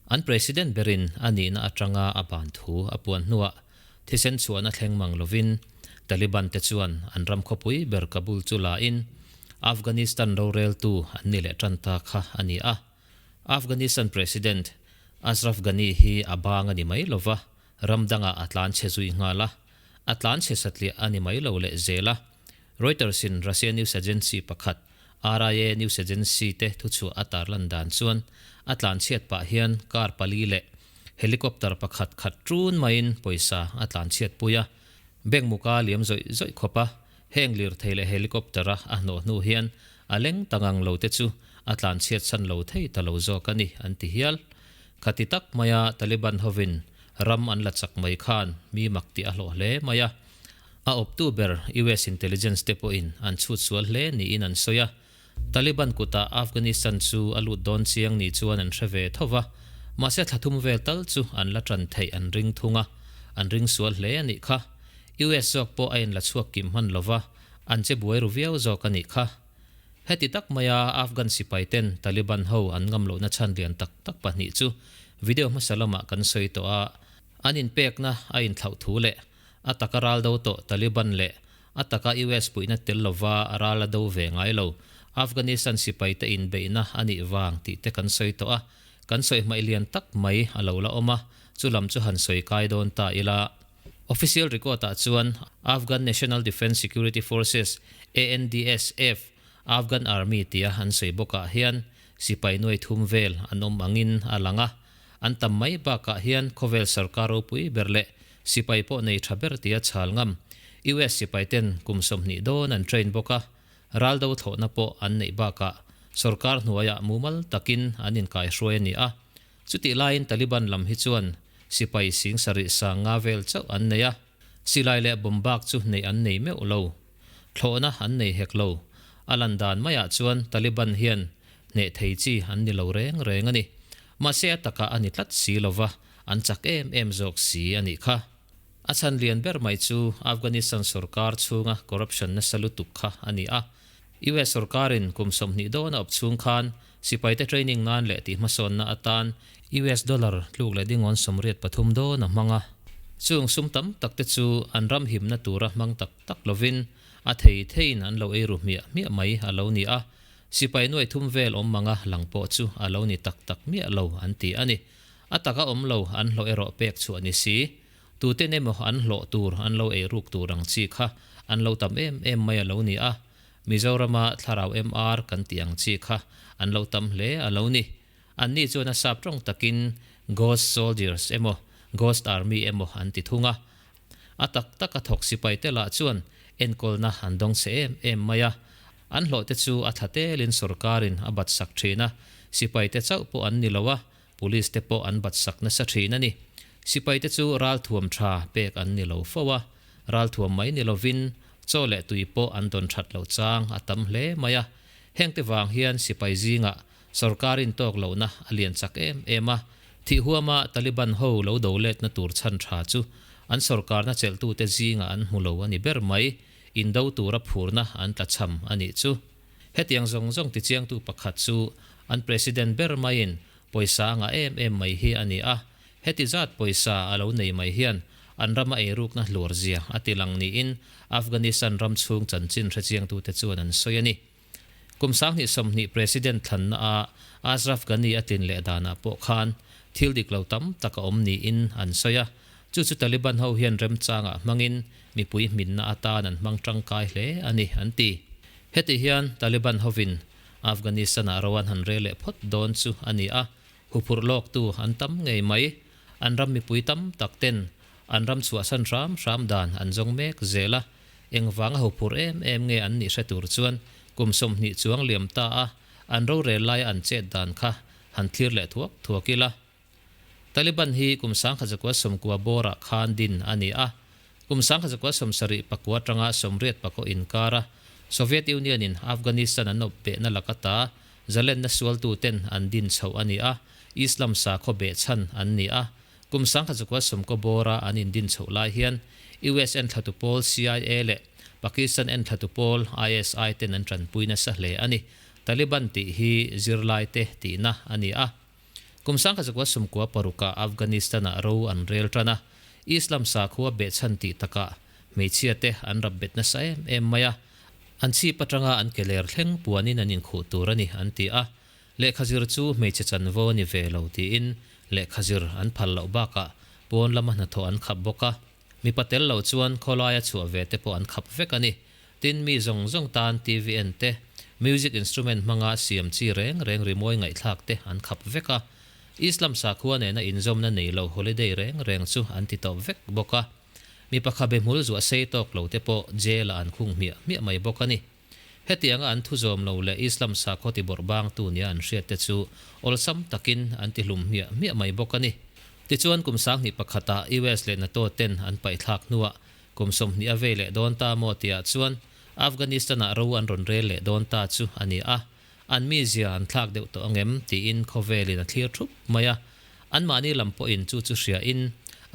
An President berin a nihna atanga a ban thu a puan hnuah thisen chhuahna thleng mang lovin Taliban te chuan an ram khawpui ber Kabul chu la in Afghanistan roreltu an ni leh tan ta kha a ni a. Afghanistan President Ashraf Ghani hi a bang a ni mai lova, ram dangah a tlan chhe zui nghal a, a tlan chhe satliah a ni mai lo leh zel a. Reuters in Russia news agency pakhat RIA news agency te thuchhuah a tarlan dan chuan a tlanchhiat pah hian car pali leh helicopter pakhat khat ṭun maiin pawisa a tlanchhiat pui a, bank muka liam zawih zawih khawp a, heng lirthei leh helicopter a a hnawh hnu hian a leng ta ngang lo te chu a tlanchhiat san lo thei ta lo zawk a ni an ti hial. Khati tak maia Taliban hovin ram an la chak mai khan mi mak tih a hlawh hle mai a. A awptu ber US intelligence te pawhin an chhut sual hle niin an sawi a. Taliban kutah Afghanistan chu a lut dawn chiang ni chuan an hre ve tho va, mahse thla thum vel tal chu an la tan theih an ring thung a, an ring sual hle a nih kha. US zawk pawh a inla chhuak kim hman lo va, an che buai ru viau zawk a nih kha. Heti tak maia Afghan sipai ten Taliban ho an ngam lohna chhan lian tak tak pahnih chu video hmasa lamah kan sawi tawh a, an inpekna a inthlauh thu leh A taka ral do tawh Taliban leh a taka US puihna tel lova a ral a do ve ngai lo. Afghanistan sipaite inbeihna a nih vang tih te kan sawi tawh a, kan sawi hmaih lian tak mai a lo la awm a, chu lam chu han sawi kai dawn ta ila. Official record ah chuan Afghan National Defence Security Forces, ANDSF, Afghan Army tia an sawi bawkah hian sipai nuai thum vel an awm angin a lang a, an tam mai bakah hian khawvel sarkar ropui ber leh Sipai pawh nei tha ber tia chhal ngam. US sipai ten kum 20 dawn an train bawk a, ral do thlawhna pawh an neih bakah sorkar hnuaiah mumal takin an inkaihruai a ni a. Chutih laiin Taliban lam hi chuan sipai sing sarih sang nga vel chauh an nei a, silai leh bomb bak chu neih an nei meuh lo. Thlawhna an nei hek lo. A lan dan maiah chuan Taliban hian hneh thei chi an ni lo reng reng a ni. Mahse a takah a ni tlat si lova, An chak em em zawk si a nih kha. A chhan lian ber mai chu Afghanistan sorkar chhunga corruption nasa lutuk kha a ni a. US sorkarin kum 20 dawn a awp chhung khan sipaite training nan leh tihhmasawnna atan US dollar tluk leh dingawn 83 dawn a hmang a. Chung sum tam tak te chu an ram himna tura hmang tak tak lovin a thei theiin an lo ei ru hmiah hmiah mai a lo ni a. Sipai nuai thum vel awm manga lang pawh chu a lo ni tak tak miah lo an ti a ni. A taka awm lo an hlawh erawh pek chhuah ni si. Tuten emaw an hlawh tur an lo ei ruk tur ang chi kha an lo tam em em mai a lo ni a. Mizorama thlarau MR kan tih ang chi kha an lo tam hle a lo ni. Anni chuan a sap tawng takin Ghost Soldiers emaw Ghost Army emaw an ti thung a. A tak taka thawk sipai te lah chuan enkawlna an dawng chhe em em mai a. An hlawh te chu a thla telin sorkarin a bat sak thin a, sipai te chauh pawh an ni lo a, Police te pawh an bat sak nasa thin a ni. Sipai te chu ralthuam tha pek an ni lo fo a, ralthuam mai ni lovin chaw leh tui pawh an dawn that loh chang a tam hle mai a. Heng te vang hian sipai zingah sorkar intawk lohna a lian chak em em a, thih huama Taliban ho lo do letna tur chhan tha chu an sorkarna chelhtute zingah an hmu lo a ni ber mai, indo tura phurna an tlachham a nih chu. Hetiang zawng zawng tichiangtu pakhat chu an President ber maiin pawisa a ngah em em mai hi a ni a, heti zat pawisa a lo nei mai hian an rama eirukna hluar zia a ti lang niin Afghanistan ram chhung chanchin hrechiangtute chuan an sawi a ni. Kum 2020 President thlanna a Ashraf Ghani a tlin leh danah pawh khan thil dik lo tam tak a awm niin an sawi a, chu chu Taliban ho hian remchangah hmangin mipui hminna atan an hmang tangkai hle a ni an ti. Heti hian Taliban hovin Afghanistan-ah ro an han rel leh phawt dawn chu a ni a, huphurh lawktu an tam ngei mai. An ram mipui tam tak ten an ram chhuahsan hram hram dan an zawng mek zel a, engvanga huphurh em em nge an nih hre tur chuan kum 20 chuang liam ta a, an rorel laia an chet dan kha han thlir leh thuak thuak ila. Taliban hi kum 1990 bawrah khan din a ni a, kum 1979 atanga 84 inkara Soviet Union-in Afghanistan an awp behna laka ta zalenna sualtuten an din chhoh a ni a, Islam sakhaw behchhan an ni a. Kum 1990 bawra an indin chhoh lai hian US enthlatu pawl CIA leh Pakistan enthlatu pawl ISI ten an tanpui nasa hle a ni. Taliban tih hi zirlaite tihna a ni a. Kum 1996 ah Afghanistan-ah ro an rel tan a, Islam sakhua behchhan tih takah hmeichhia te an rap bet nasa em em mai a, an chhip atanga an ke ler thleng puanin an inkhuh tur a ni an ti a, lehkha zir chu hmeichhe chanvo a ni ve lo tiin lehkha zir an phal loh bakah pawn lama hnathawh an khap bawk a, mipa tel lo chuan khawlaia chhuah ve te pawh an khap vek a ni. Tin, mi zawng zawng tan TV en te, music instrument hmanga siam chi reng reng rimawi ngaihthlak te an khap vek a. Islam sakhua nena inzawmna nei lo holiday reng reng chu an ti tawp vek bawk a. Mi pakha be hmul zuah sei tawk lo te pawh jail ah an khung hmiah hmiah mai bawk a ni. Hetianga an thuzawm lo leh Islam sakhaw ti bawrh bangtu nia an hriat te chu awlsam takin an ti hlum hmiah hmiah mai bawk a ni. Tichuan kum 21 ah US leh NATO ten an paihthlak hnuah Kum 20 a vei leh dawn ta maw tihah chuan Afghanistan-ah ro an rawn rel leh dawn ta chu a ni a, an mizia an thlak deuh tawh angem tiin khawvelin a thlir thup mai a. Anmahni lam pawhin chu chu hriain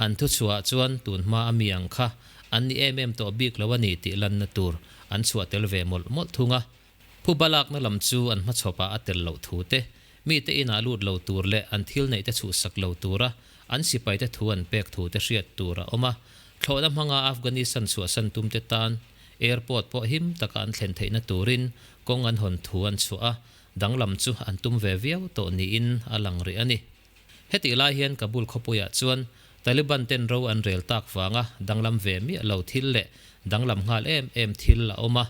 an thuchhuahah chuan tun hma a mi ang kha an ni em em tawh bik lo a ni tih lanna tur an chhuah tel ve mawlh mawlh thung a. Phuba lakna lam chu an hmachhawpah a tel loh thu te, mite inah lut lo tur leh an thil neih te chhuhsak lo tura an sipaite thu an pek thu te hriat tur a awm a. Thlawhna hmanga Afghanistan chhuahsan tumte tan airport pawh him taka an thlen theihna turin kawng an hawn thu an chhuah a, danglam chu an tum ve viau tawh niin a lang rih a ni. Hetih lai hian Kabul khawpuiah chuan Taliban ten ro an rel tak vanga danglam ve miah lo thil leh danglam nghal em em thil a awm a.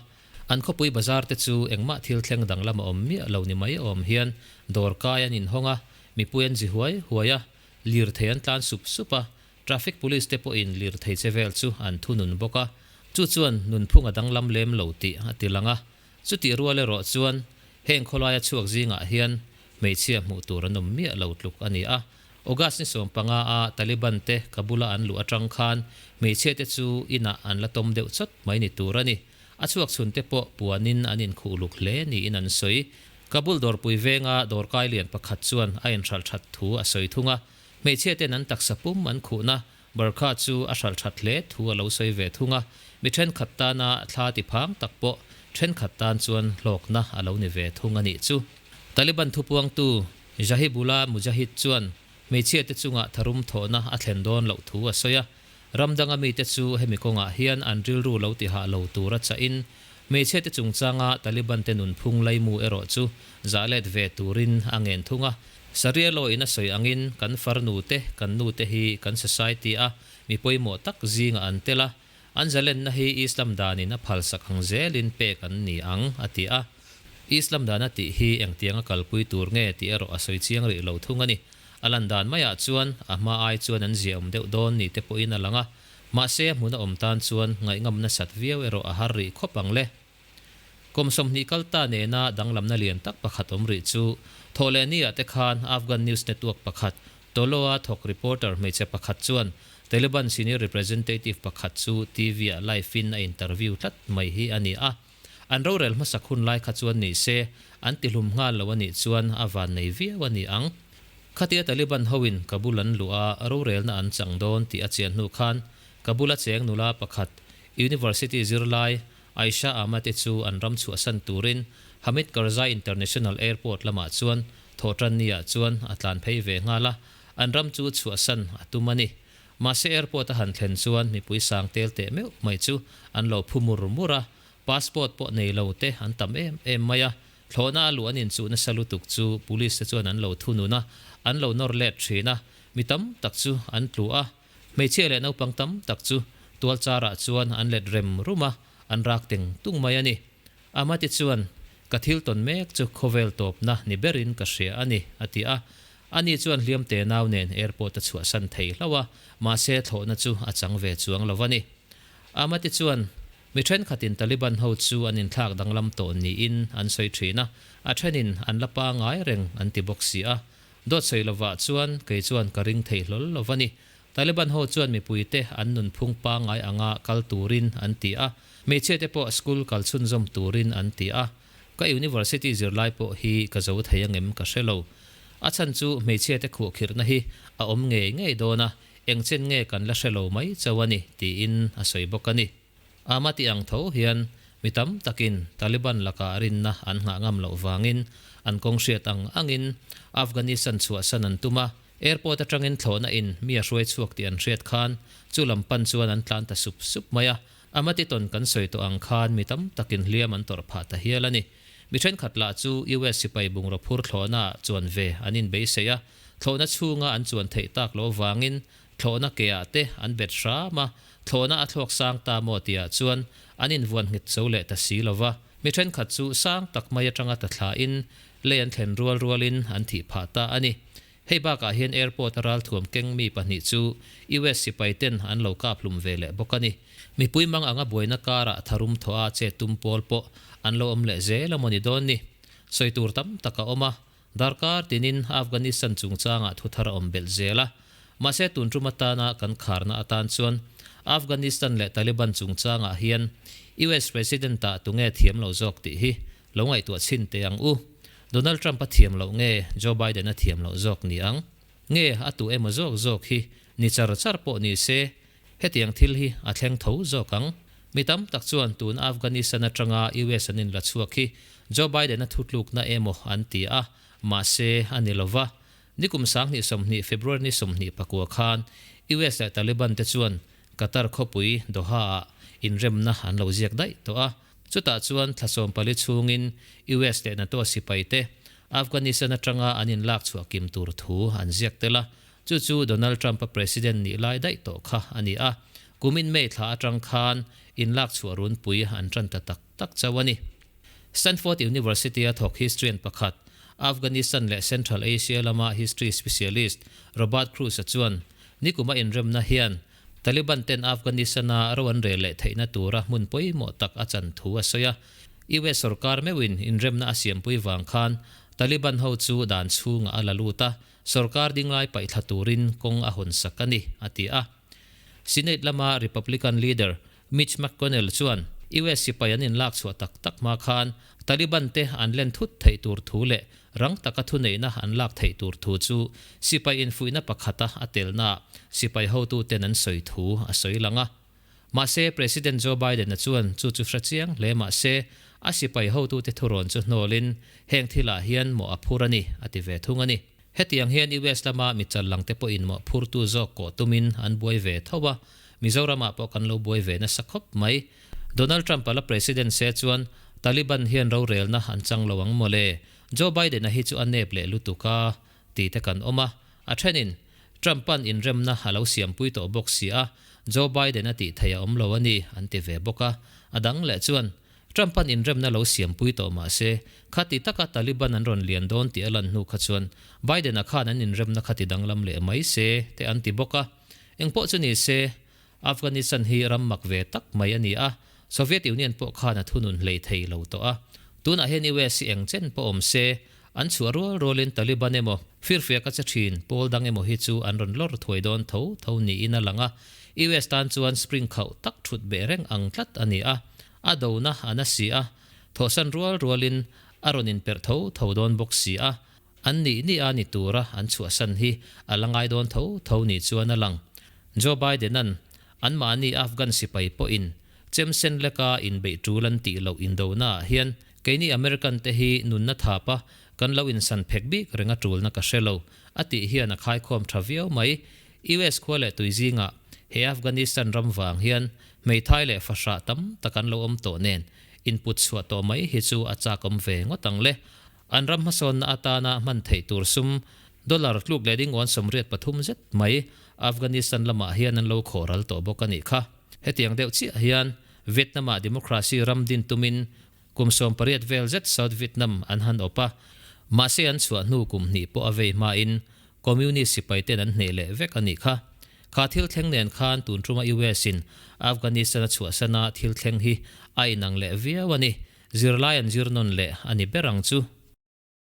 An khawpui bazar te chu engmah thil thleng danglam a awm miah lo ni mai awm hian dawr kai an inhawng a, mipui an zi huai huai a, lirthei an tlan sup sup a, traffic police te pawhin lirthei che vel chu an thunun bawk a, chu chuan nunphung a danglam lem lo tih a ti lang a. Chutih rual erawh chuan heng khawlaia chhuak zingah hian hmeichhia hmuh tur an awm miah lo tluk a ni a. August ni 15 a Taliban te Kabul-a an luh atang khan hmeichhia te chu inah an la tawm deuh chawt mai ni tur a ni. A chhuak chhun te pawh puanin an inkhuh luk hle niin an sawi. Kabul dawrpui venga dawrkai lian pakhat chuan a inhralh that thu a sawi thung a. Hmeichhia ten an taksa pum an khuhna Burkha chu a hralh that hle thu a lo sawi ve thung a, mi thenkhat tana thla ti phang tak pawh thenkhat tan chuan hlawkna a lo ni ve thung a nih chu. Taliban thupuangtu Zahibullah Mujahid chuan hmeichhia te chungah tharum thawhna a thlen dawn loh thu a sawi a, ram danga mite chu hemi kawngah hian an rilru lo ti hah lo tura chahin hmeichhia te chungchanga Taliban te nunphung laimu erawh chu zah let ve turin a ngen thung a. Sharia law in a sawi angin kan farnu te, kan nu te hi kan society a mi pawimawh tak zingah an tel a, an zalenna hi Islam danin a phalsak ang zelin pek an ni ang, a ti a. Islam dan a tih hi engtianga kalpui tur nge tih erawh a sawi chiang rih lo thung a ni. A lan dan maiah chuan a hma ai chuan an ziahawm deuh dawn ni te pawhin a lang a, mahse a hmun a awm tan chuan ngaihngamna sat viau erawh a har rih khawp ang le. Kum 20 kal ta nena danglamna lian tak pakhat awm rih chu Thawhlehni-ah te khan Afghan news network pakhat Tolo-a thawk reporter hmeichhe pakhat chuan Taliban senior representative pakhat chu TV-ah live-in a interview tlat mai hi a ni a. An rorel hmasak hun lai kha chuan ni se, an tihlum nghal lo a nih chuan a vannei viau a ni ang. Khatia Taliban hoin Kabul an luh a, rorelna an chang dawn tih a chian hnu khan Kabul-a cheng nula pakhat University zirlai Aisha Ahmad-i chu an ram chhuahsan turin Hamid Karzai International Airport lamah chuan Thawhtanni-ah chuan a tlan phei ve nghal a, an ram chu chhuahsan a tum a ni. Mahse airport a han thlen chuan mipui sang tel teh meuh mai chu an lo phu mur mur a, passport pawh nei lo te an tam em em mai a, thlawhna a luh an inchuh nasa lutuk chu police te chuan an lo thunun a, an lo nawr let thin a, mi tam tak chu an tlu a. Hmeichhia leh naupang tam tak chu tual charah chuan an let rem rum a, an rak teng tung mai a ni. Amati chuan, Ka thil tawn mek chu khawvel tawpna ni berin ka hria a ni, a ti a. Ani chuan hliam te nau nen airport a chhuahsan thei hlauh a, mahse thlawhna chu a chang ve chuang lo a ni. Amati chuan, Mi thenkhatin Taliban ho chu an inthlak danglam tawh niin an sawi thin a, a thenin an la pangai reng an ti bawk si a. Dawt sawi lovah chuan kei chuan ka ring thei hlawl lo va ni. Taliban ho chuan mipuite an nunphung pangai anga kal turin an ti a, hmeichhiate pawh school kal chhunzawm turin an ti a. Ka university zirlai pawh hi ka zo thei angem ka hre lo. A chhan chu hmeichhiate khuahkhirhna hi a awm ngei ngei dawn a, eng chen nge kan la hre lo mai chauh a ni, tiin a sawi bawk a ni. Ama tih ang tho hian Mi tam takin Taliban lakah rinna an nghah ngam loh vangin an kawng hriat ang angin Afghanistan chhuahsan an tum a, airport atangin thlawhna in mi a hruai chhuak tih an hriat khan chu lam pan chuan an tlan ta sup sup mai a. Amatiton kan sawi tawh ang khan mi tam takin hliam an tawrh phah ta hial a ni. Mi thenkhat lah chu US sipai bungraw phur thlawhnaah chuan ve an inbeisei a, thlawhna chhunga an chuan theih tak loh vangin Thlawhna keah te an bet hram a, thlawhna a thlawk sang ta maw tihah chuan an invuan nghet zo leh ta si lo va. Mi thenkhat chu sang tak mai atanga ta thlahin lei an thlen rual rualin an thih phah ta a ni. Hei bakah hian airport a ralthuam keng mi pahnih chu US sipai ten an lo kap hlum ve leh bawk a ni. Mipui mang anga buaina karah tharum thawha che tum pawl pawh an lo awm leh zel a maw ni dawn ni. Sawi tur tam tak a awm a, Darkar tinin Afghanistan chungchangah thu thar a awm belh zel a, mahse tun tum atana kan kharna atan chuan Afghanistan leh Taliban chungchangah hian US President-ah tunge thiam lo zawk tih hi lo ngaihtuah chhin teh ang u. Donald Trump-a thiam loh nge Joe Biden-a thiam loh zawk ni ang? Nge a tu emaw zawk zawk hi ni char char pawh ni se Hetiang thil hi a thleng tho zawk ang. Mi tam tak chuan tun Afghanistan atanga US an inla chhuak hi Joe Biden-a thutlukna emaw an ti a, mahse a ni lo va. Nikum 2020 February ni 24 khan US leh Taliban te chuan Qatar khawpui Doha-ah inremna an lo ziak daih tawh a. Chutah chuan thla 14 chhungin US leh NATO sipai te Afghanistan atanga an inlak chhuah kim tur thu an ziak tel a. Chu chu Donald Trump-a president nih lai daih tawh kha a ni a, kumin May thla atang khan inlak chhuah runpui an tan ta tak tak chauh a ni. Stanford University-a thawk histrian pakhat, Afghanistan leh Central Asia lama history specialist Robert Cruz-a chuan nikuma inremna hian Taliban ten Afghanistan-a ro an rel leh theihna tura hmun pawimawh tak a chan thu a sawi a. US sorkar meuhin inremna a siampui vang khan Taliban ho chu dan chhungah a la lut a, Sorkar dinglai paihthla turin kawng a hawn sak a ni, a ti a. Senate lama Republican leader Mitch McConnell chuan US sipai an inlak chhuah tak tak hma khan Taliban te an len thut theih tur thu leh rang taka thuneihna an lak theih tur thu chu sipai infuihna pakhata a telnaah sipai hotuten an sawi thu a sawi lang a. Mahse, President Joe Biden-a chuan chu chu hre chiang hle mah se, a sipai hotute thurawn chu hnawlin heng thilah hian mawh a phur a ni, a ti ve thung a ni. Hetiang hian US lama mi challang te pawhin mawh phurtu zawk kawh tumin an buai ve tho a, Mizoramah pawh kan lo buai ve nasa khawp mai. Donald Trump-a la President se chuan Taliban hian rorelna an chang lo ang mawle. Joe Biden-a hi chu a nep leh lutuk a, ti te kan awm a, a thenin Trump-a'n inremna a lo siampui tawh bawk si a, Joe Biden-a tih theih a awm lo a ni, an ti ve bawk a. A dang leh chuan, Trump-a'n inremna lo siampui tawh mah se, khati taka Taliban an rawn lian dawn tih a lan hnu kha chuan Biden-a khan an inremna kha ti danglam leh mai se, te an ti bawk a. Engpawh chu ni se, Afghanistan hi ram mak ve tak mai a ni a, Soviet Union pawh khan a thunun hlei thei lo tawh a. Tunah hian US hi eng chen pawh awm se, an chhuah rual rualin Taliban emaw, firfiak a che thin pawl dang emaw hi chu an rawn lawr thuai dawn tho tho niin a lang a. US tan chuan spring khauh tak thut beh reng ang tlat a ni a, a dona a na si a, thawhsan rual rualin a rawn inperh tho tho dawn bawk si a. An nih nih a ni tura an chhuahsan hi a la ngai dawn tho tho ni chuan a lang. Joe Biden-a'n anmahni Afghan sipai pawhin chem sen leka inbeih tul an tih loh indonaah hian keini American te hi nunna thapa kan lo insan phek bik reng a tulna ka hre lo, a tih hian a khaikhawm tha viau mai. US khua leh tui zingah he Afghanistan ram vang hian hmeithai leh fahrah tam tak an lo awm tawh nen input chhuah tawh mai hi chu a chakawm ve ngawt ang le. An ram hmasawnna atana hman theih tur sum dollar tluk leh ding 83 zet mai Afghanistan lamah hian an lo khawh ral tawh bawk a nih kha. Hetiang deuh chiah hian Vietnam-ah democracy ram din tumin kum 18 vel zet South Vietnam an han awp a, mahse an chhuah hnu kum hnih pawh a vei hmain Communist sipaiten an hneh leh vek a nih kha. Kha thil thleng nen khan tun tuma US-in Afghanistan a chhuahsana thil thleng hi a inang leh viau a ni. Zirlai an zir nawn leh a ni ber ang chu.